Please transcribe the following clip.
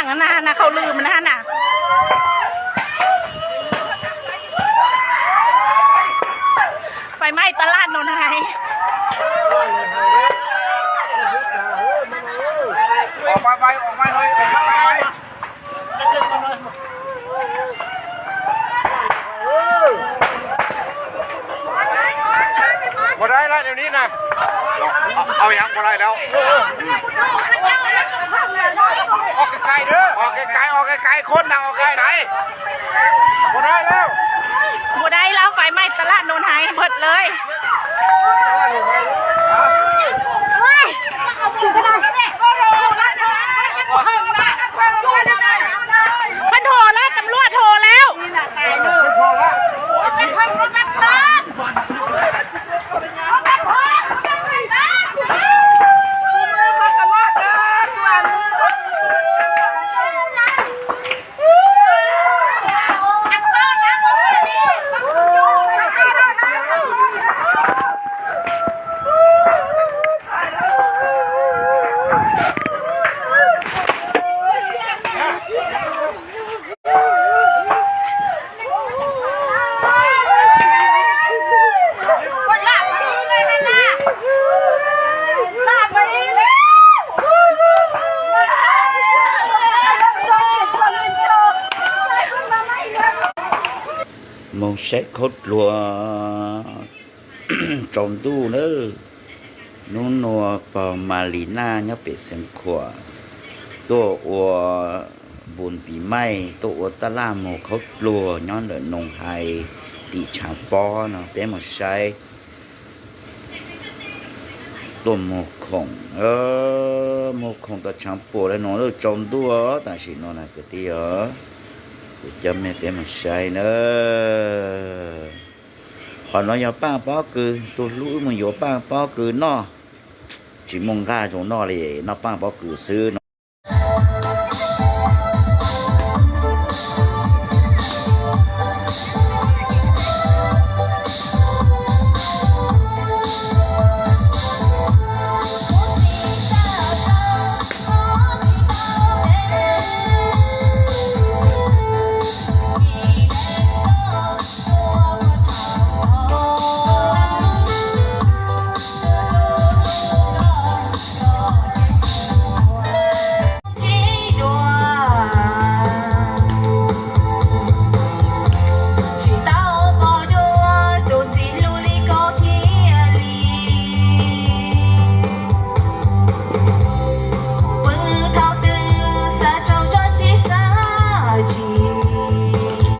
นะนะเขาลืมนะนะ ไฟไหม้ตลาดโนนไฮ ออกมาไป ออกมาเลย ออกมาไป บ่ได้แล้วเดี๋ยวนี้นะ เอายังบ่ได้แล้ว ออกไกลๆเด้อ ออกไกลๆ ออกไกลๆ คนนั่งออกไกลๆ บ่ได้แล้ว บ่ได้แล้ว ไฟไหม้ตลาดโนนไฮหมดเลย เพิ่นโทรแล้ว ตำรวจโทรแล้ว Mus saib khaub dluag tsaus ntuj nawb. Hnub nua pog Mas Lis Naj nyob pem Xeev Khuam tuaj ua npus pis maij, tuaj ua taj laj mus khaub dluag nyob ntawm Noos Hais tim Tshav Pob no peb mus saib. Tuaj muag khoom, muag khoom tau tshav puam li no lawm tsaus ntuj tam sim no na kwv tij os. Kuv coj mej peb mus saib na. Qhov no yog Paaj Pob Kws, tus hlub wb mus yuav Paaj Pob Kws noj. Tsis muaj nqaj zoo noj li, noj Paaj Pob Kws xwb no.